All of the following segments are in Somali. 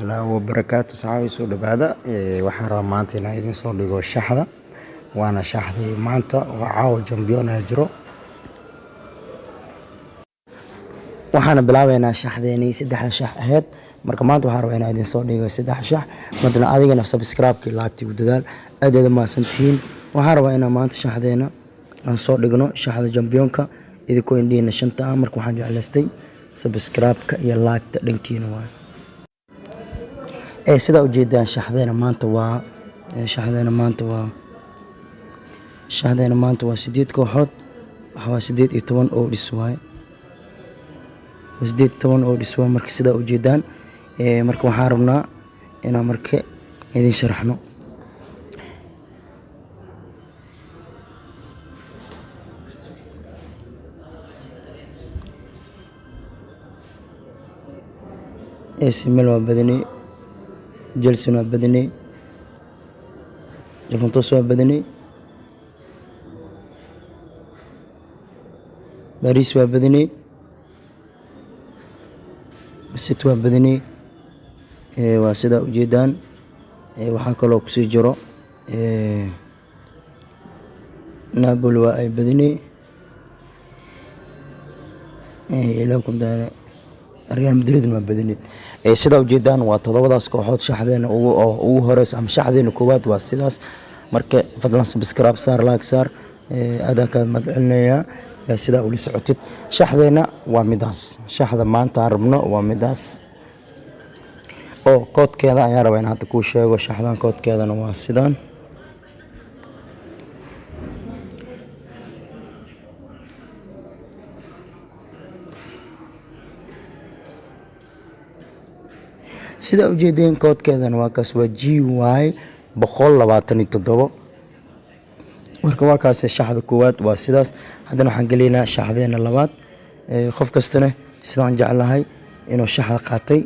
Wabarakaatu saxaabi, soo dhawaada. Waxaan rabaa maanta inaan idin soo dhigo shaxda, waana shaxdii maanta oo caawa champion ayaa jiro. Waxaana bilaabeynaa shaxdeenii saddexda shax ahayd. Marka maanta waxaan rabaa inaan idin soo dhigo saddex shax. Madna adigana subscribe-kii laagtii u dadaal, aad aad mahadsantihiin. Waxaan rabaa inaan maanta shaxdeena aan soo dhigno, shaxda championka, idinkoo indhihiina shanta ah. Marka waxaan jeclaystay subscribe-ka iyo laagta dhankiina waaye. Sidaa ujeedaan, shaxdeena maanta waa shaxdeena maanta waa shaxdeena maanta waa sideed kooxood. Waxa waa 18 odds waaye, waa 18 odds waaye. Marka sidaa ujeedaan, marka waxaan rabnaa inaan marka idin sharaxno. AC Milan waa badanay, Chelsea waa badanay, Juventus waa badanay, Paris waa badanay, City waa badanay. Waa sidaa ujeedaan. Waxaa kaloo kusii jiro Napoli waa ay badanay, Real Madrid waa badanay. Sidaa ujeedaan, waa todobadaas kooxood shaxdeena ugu horeysa ama shaxdeena koowaad waa sidaas. Marka fadlan subscribe saar, like saar, aadaan kaad mahadcelinayaa sidaa ula socotid. Shaxdeena waa midaas, shaxda maanta aan rabno waa midaas oo koodkeeda ayaan rabaa in hadda kuu sheego. Shaxdan koodkeedana waa sidaan. Sidaa ujeedeen, koodkeedana waa kaas, waa GY 127. Marka waa kaas, shaxda koowaad waa sidaas. Haddana waxaan gelaynaa shaxdeena labaad. Qof kastana sidaan jeclahay inuu shaxda qaatay.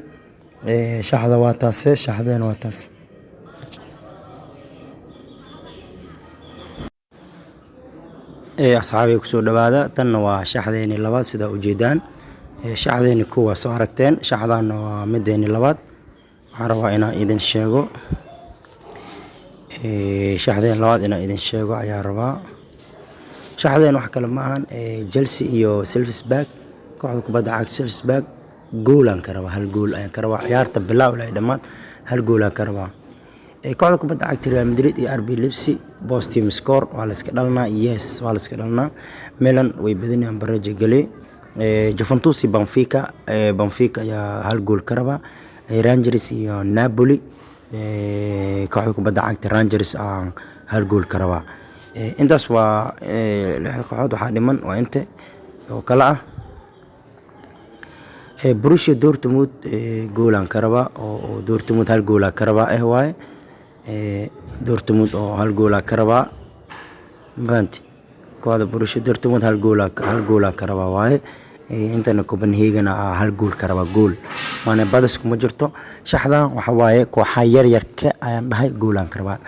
Shaxda waa taase, shaxdeena waa taas. Asxaabiga, kusoo dhawaada. Tanna waa shaxdeeni labaad. Sidaa ujeedaan, shaxdeeni kow waa soo aragteen, shaxdaana waa mideeni labaad. Waxaan rabaa inaan idin sheego shaxdeen labaad, inaan idin sheego ayaa rabaa. Shaxdeen wax kale ma ahan, Chelsea iyo Silversburg, kooxda kubadda cagta Silversburg, goolaan ka rabaa, hal gool ayaan ka rabaa. Ciyaarta bilaaw ilaa dhammaad hal goolaan ka rabaa. Kooxda kubadda cagta Real Madrid iyo RB Leipzig, both team score, waa la iska dhalanaa, yes, waa la iska dhalanaa. Milan way badanayaan, bareja gale. Juventus iyo Benfica, Benfica ayaa hal gool ka rabaa. Rangers iyo Napoli, kooxda kubadda cagta Rangers aan hal gool ka rabaa. Intaas waa lixda kooxood. Waxaa dhiman waa inte oo kale ah Borussia Dortmund, goolaan ka rabaa oo Dortmund hal goolaa ka rabaa waaye. Dortmund oo hal goolaa ka rabaa, mafahanti? Kooxda Borussia Dortmund hal goolaa ka rabaa waaye. Intana Copenhagen hal gool ka rabaa, gool waana, badis kuma jirto. Shaxdan waxa waaye kooxaha yaryarka ayaan dhahay goolaan ka rabaa.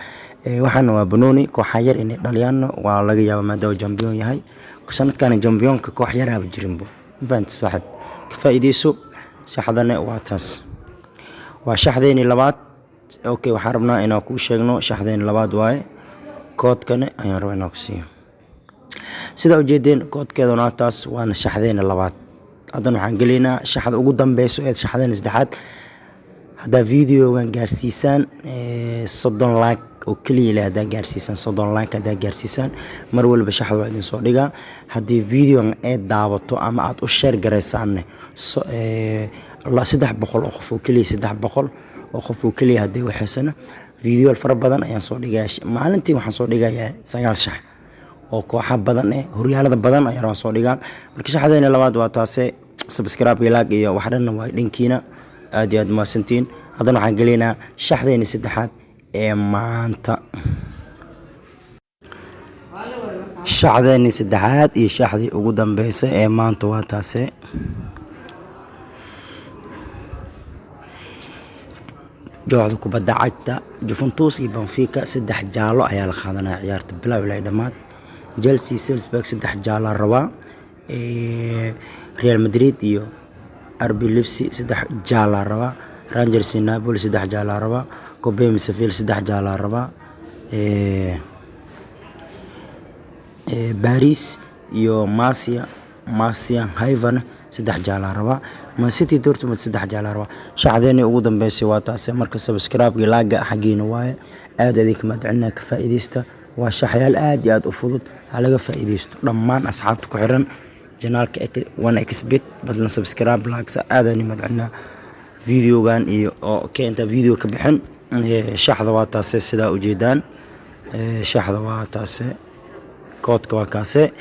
Waxaana waa banooni, kooxaha yar inay dhaliyaanna waa laga yaabaa, maadaama champion yahay sanadkan. Championka koox yaraaba jirinbo, mafahanti saaxiib? Ka faa'iideyso. Shaxdana waa taas, waa shaxdeeni labaad. Okay, waxaan rabnaa inaan kuu sheegno shaxdeeni labaad waaye. Koodkana ayaan rabaa inaan ku siiyo. Sidaa ujeedeen, koodkeeduna waa taas, waana shaxdeena labaad. Haddana waxaan gelaynaa shaxda ugu dambeyso ee shaxdeena saddexaad. Haddaa videogan gaarsiisaan 30 like oo keliya leh, haddaa gaarsiisaan 30 like, haddaa gaarsiisaan, mar walba shaxda waa idin soo dhigaa. Haddii videogan ay daawato ama aad u share garaysaanne 300 oo qof oo keliya, 300 oo qof oo keliya haddii waxaysana, videoyaal fara badan ayaan soo dhigayaa. Maalintii waxaan soo dhigayaa sagaal shax oo kooxa badan horyaalada badan ayaan rabaa soo dhigaa. Marka shaxdeena labaad waa taase. Subscribe iyo like iyo wax dhanna waa dhankiina, aad iyo aad mahadsantihiin. Haddana waxaan gelaynaa shaxdeena saddexaad ee maanta, shaxdeeni saddexaad iyo shaxdii ugu dambeysay ee maanta waa taase. Kooxda kubadda cagta Juventus iyo Benfica, saddex jaalo ayaa la qaadanaya ciyaarta bilow ilaa dhammaad. Chelsea, Salzburg, saddex jaalo rabaa. Real Madrid iyo RB Leipzig, saddex jaala rabaa. Rangers iyo Napoli saddex jaalaa rabaa. Cobem Sevilla saddex jaalaa rabaa. Paris iyo Marseille Haifa saddex jaalaa rabaa. Man City Dortmund saddex jaalaa rabaa. Shaxdeeni ugu dambeysay waa taasi. Marka subscribe iyo like xaggiina waaye. Aad idinka mahadcelinaya, ka faa'iidaysta. Waa shaxyaal aad iyo aad u fudud, ha laga faa'iidaysto. Dhammaan asxaabta ku xiran channelka 1xBet, badlan subscribe, like, aad aan mahadcelinaya videogan iyo oo keenta video ka bixin. Shaxda waa taase, sidaa ujeedaan. Shaxda waa taase, koodka waa kaase,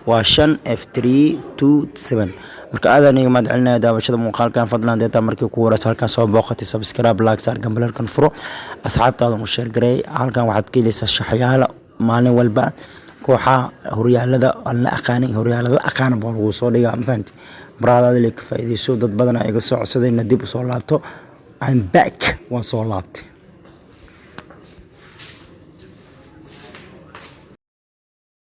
waa 5F327. Marka aadaan iga mahad celinaya daawashada muuqaalkan. Fadlan deetaa markii ku wareysa halkaan soo booqatay, subscribe, like saar, gambaleelkan furo, asxaabtaada u share gareey. Halkan waxaad ka helaysaa shaxyaala maalin walba, kooxaha horyaalada aan la aqaanin, horyaalada la aqaana baa lagu soo dhigaa. Ma fahanti? Baraadaada ka faa'iidayso. Dad badan ayaa iga soo codsaday ina dib usoo laabto. I'm back, waan soo laabtay.